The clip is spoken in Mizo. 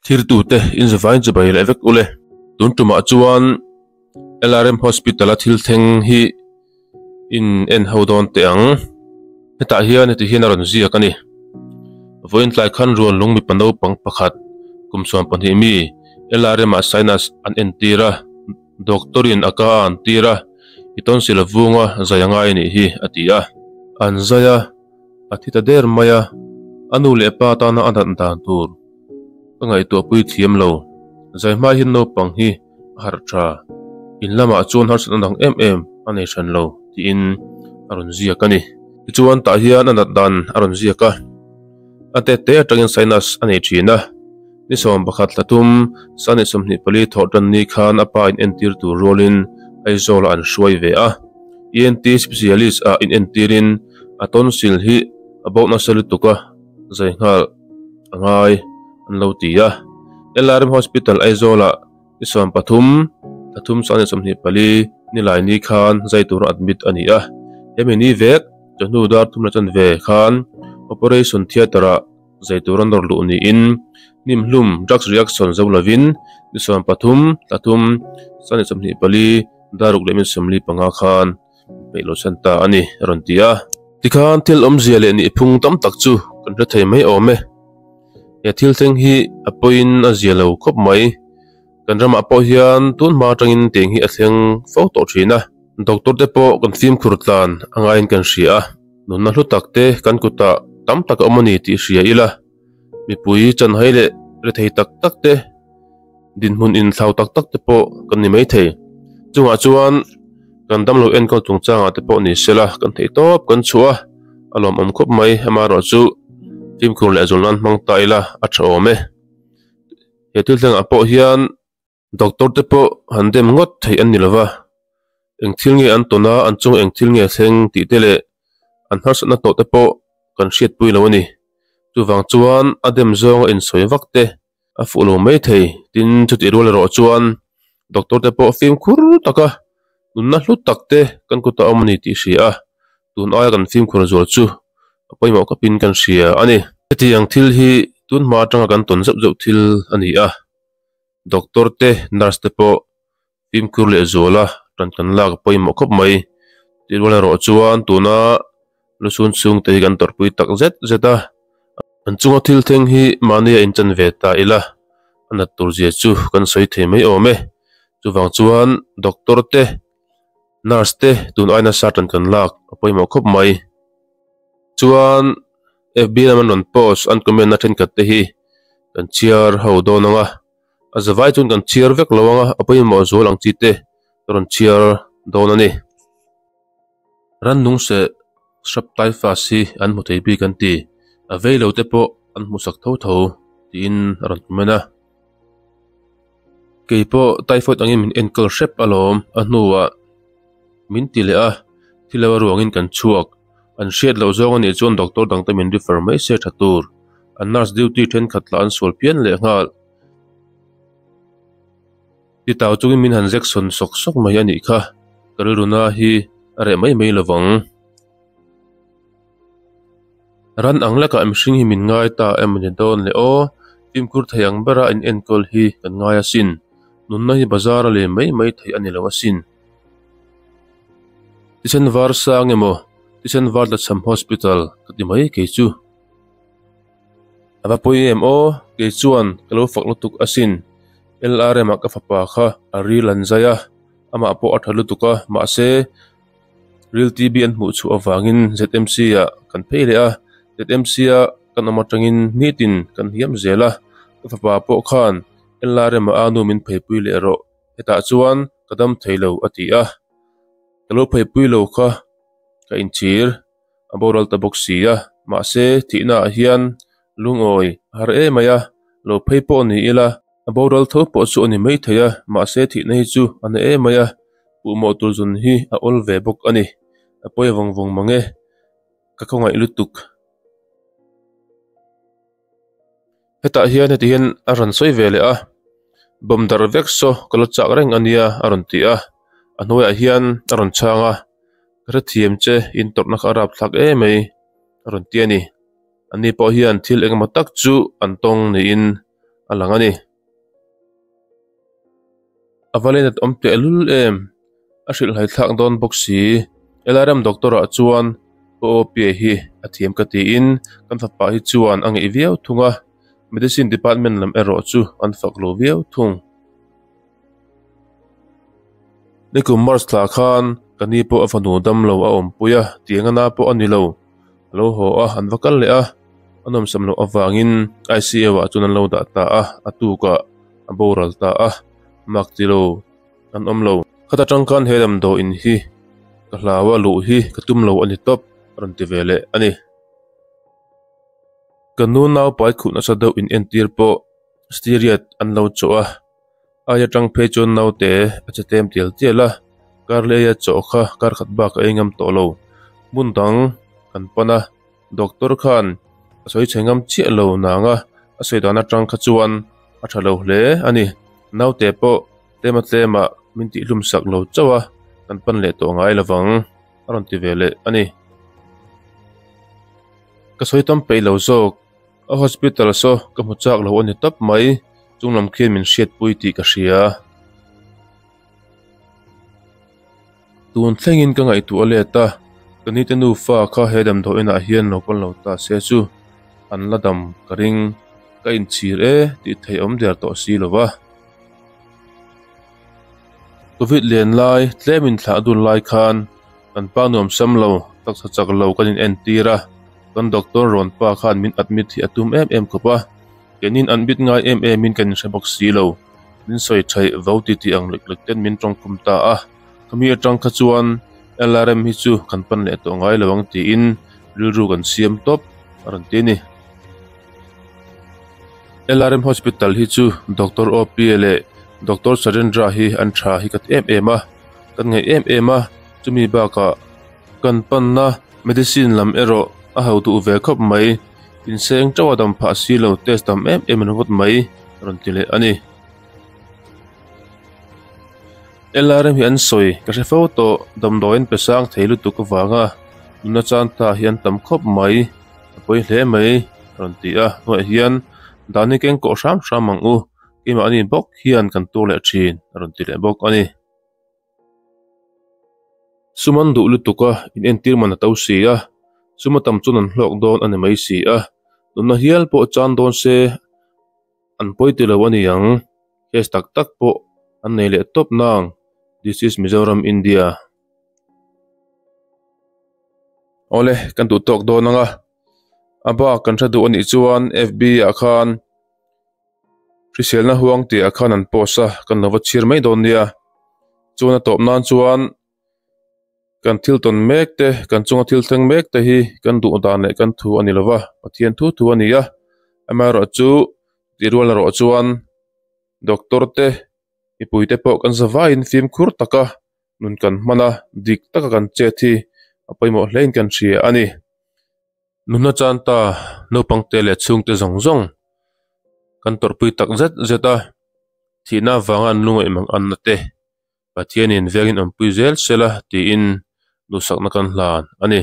Thirtute inzavain chibai leh vek ule. Tun tumah chuan LRM Hospital a thil thleng hi in en ho dawn teh ang. Hetah hian heti hian a rawn ziak a ni. Vawiin tlai khan ruan lung mipa naupang pakhat kum 12 mi LRM ah sinus an entir a, doctor in a ka a an tir a, i tonsil a vung a, zai a ngai a nih hi a ti a. An zai a, a thi ta der mai a, a nu leh pa tana a nat dan tur ka ngaihtuahpui thiam lo. Zai hma hian naupang hi a harh tha, in lamah chuan harsatna dang em em a nei hran lo tiin a rawn ziak a ni. Tichuan tah hian a nat dan a rawn ziak a, a tet te atangin sinus a nei thin a, ni 11 thla thum sani 24 thawh tan ni khan a pa in entir tur rualin Aizawl ah an hruai ve a, ENT specialist ah in entirin a tonsil hi a bo nasa lutuk a, zai nghal a ngai an lo ti a. LRM Hospital Aizawl ah ni 13 thla thum sani 24 nilai ni khan zai tura admit a ni a, hemi ni vek chawhnu dar thum la chanve khan operation theatre ah zai tura nawr luh niin hnim hlum drugs reaction zo lovin ni 13 thla thum sani 24 daruk leh min 45 khan peih lo chhan ta a ni a rawn ti a. Tikhan thil awmzia leh nihphung tam tak chu kan hre thei mai awm e. He thil thleng hi a pawiin a zia lo khawp mai. Kan ramah pawh hian tun hma atangin teng hi a thleng fo tawh thin a. Doctor te pawh kan fimkhur tlan a ngaiin kan hria a. Nunna hlu tak te kan kutah tam tak a awm a ni tih hria ila. Mipui chanhai leh rethei tak tak te dinhmun inthlau tak tak te pawh kan ni mai thei. Chungah chuan kan damlo enkawl chungchangah te pawh ni sela kan theih tawp kan chhuah a, a lawmawm khawp mai. Amaherawhchu fimkhur leh zul nan hmang ta ila a tha awm e. He thil thlengah pawh hian doctor te pawh han dem ngawt theih an ni lova, eng thil nge an tawn a, an chung eng thil nge thleng tih te leh an harsatna tawh te pawh kan hriatpui lo a ni. Chuvang chuan a dem zawnga insawi vak te a fuh lo mai thei. Tin, chutih rual erawh chuan doctor te pawh fimkhur taka nunna hlu tak te kan kutah awm a ni tih hria a, tun aia kan fimkhur zual chu a pawimawh khawpin kan hria a ni. Hetiang thil hi tun hma atanga kan tawn zeuh zeuh thil a ni a, doctor te nurse te pawh fimkhur leh zuala tan kan lak a pawimawh khawp mai. Tih rual erawh chuan tuna lusun chhungte hi kan tawrhpui tak zet zet a, an chunga thil thleng hi mahni a inchan ve ta ila a nat tur zia chu kan sawi thei mai awm e. Chuvang chuan doctor te nurse te tun ai nasa tan kan lak a pawimawh khawp mai. Chuan FB lam an rawn post an comment na thenkhat te hi kan chhiar ho dawn ang a, a zavai chuan kan chhiar vek lo ang a, a pawimawh zual ang chi te ka rawn chhiar dawn a ni. Rannung seh hrap typhus hi an hmu thei bik an ti, a vei lo te pawh an hmu sak tho tho tiin a rawn comment a. Kei pawh typhoid angin min enkawl hrep alawm a hnuah min ti leh a, thil lo a ruangin kan chhuak. An hriat loh zawng anih chuan doctor dangte min refer mai se tha tur. An nurse duty thenkhat lah an sual pian leh nghal. Titau chungin min han zek sawn sawk sawk mai a nih kha, ka rilru na hi a reh mai mai lovang. Ran ang lekah mihring hi min ngai ta em a ni dawn le aw, fimkhur thei ang bera in enkawl hi kan ngai asin, nunna hi bazar a lem mai mai theih a ni lo asin. Thisen var sang emaw, thisen var tlachham hospital ka ti mai kei chu. A va pawi em aw, kei chuan ka lo fak lutuk asin, LRM ah ka fapa kha a ril an zai a, amah pawh a tha lutuk a, mahse ril TB an hmuh chhuah avangin ZMC ah kan phei leh a, ZMC a kan awm atangin nitin kan hiam zel a, ka fapa pawh khan LRM ah a nu min pheipui leh rawh, hetah chuan ka dam thei lo a ti a, ka lo pheipui lo kha ka inchhir. A boral ta bawk si a, mahse thihna ah hian lungawi a har em mai a, lo phei pawh ni ila a boral tho pawh chu a ni mai thei a, mahse thihna hi chu a na em mai a, puhmawh tur zun hi a awl ve bawk a ni, a pawi vawng vawng mang e, ka khawngaih lutuk. Hetah hian heti hian a rawn sawi ve leh a, bawm darh vek saw ka la chak reng a nia a rawn ti a, a hnuaiah hian a rawn chhang a, ka hrethiam che in tawrhna kha a rapthlak em mai a rawn ti a ni. Ani pawh hian thil engemaw tak chu an tawng niin. a lang a ni. A va lenat awm tehlul em? A hrilhhai thlak dawn bawk si. LRM doctor ah chuan Pu Opie hi a thiam ka tiin kan fapa hi chuan a ngeih viau thung a, medicine department lam erawh chu an fak lo viau thung. Nikum March thla khan ka ni pawh a fanu damlo a awmpui a, tiang ana pawh a ni lo. A lo haw a, an va kal leh a, a nawmsam loh avangin ICU ah chuan an lo dah ta a, a tukah a boral ta a, mak ti lo an awm lo. Khata tang khan he damdawiin hi ka hlau a, luh hi ka tum lo a ni tawp a rawn ti ve leh a ni. Ka nu naupai khuh nasa deuh in entir pawh steroid an lo chawh a. Ai atang phei chuan naute a che tlem tial tial a, karlei a chawh kha kar khat bak a ei ngam tawh lo. Hmun dang kan pan a, doctor khan a sawi chhe ngam chiah lo nang a, a sawi dan atang kha chuan a tha lo hle a ni. Naute pawh tlem a tlemah min tihhlum sak lo chauh a, kan pan leh tawh ngai lovang a rawn ti ve leh a ni. Ka sawi tam peih lo zawk. A hospital saw ka hmu chak lo a ni tawp mai, chung lam khian min hriatpui tih ka hria. Tun thlengin ka ngaihtuah let a, ka nite nufa kha he damdawi inah hian lo kal lo ta se chu an la dam ka ring, ka inchhir e tih theih awm der tawh si lo va. Covid len lai tlem inthlah dun lai khan kan pa nuam sam lo, taksa chak lo kan in entir a, kan doctor rawn pa khan min admit hi a tum em em khawp a, keinin admit ngai em em in kan inhre bawk si lo, min sawi thaih vo ti tih ang lek lek ten min tawngkhum ta a, khami atang kha chuan LRM hi chu kan pan leh tawh ngai lo ang tiin rilru kan siam tawp a rawn ti a ni. LRM Hospital hi chu Doctor Opie leh Doctor Sarendra hi an tha hi ka ti em em a, kan ngaih em em a, chumi bakah kan panna medicine lam erawh a ho duh ve khawp mai, inseng teuh a dam phah si lo test tam em em ringawt mai a rawn ti leh a ni. LRM hi an sawi ka hre fo tawh, damdawiin pe sang thei lutuk avanga nuna chan ta hi an tam khawp mai. A pawi hle mai a rawn ti a, hnuaiah hian dan hi keng kawh hram hram ang u, keimahni bawk hian kan tur leh thin a rawn ti leh bawk a ni. Sum an duh lutuk a, in entir man a to si a, sum a tam chuan an hlawk dawn a ni mai si a, nunna hial pawh chan dawn se an pawi ti lo a ni ang, case tak tak pawh an nei leh tawp nang, this is Mizoram India. Awle kan duh tawk dawn ang a, a bak kan hre duh anih chuan fb ah khan hriselna huang tih ah khan an post a kan lo va chhir mai dawn nia chuan a tawp nan chuan kan thil tawn mek te kan chunga thil thleng mek te hi kan duh dan leh kan thu a ni lova Pathian thu thu a ni a amaherawhchu tih rual erawh chuan doctor te mipui te pawh kan zavaiin fimkhur taka nun kan hman a, dik taka kan chet hi a pawimawh hlein kan hria a ni. Nunna chan ta naupangte leh chhungte zawng zawng kan tawrhpui tak zet zet a, thihna avanga an lungaih mang anna te Pathianin vengin awmpui zel sela tiin duhsakna kan hlan a ni.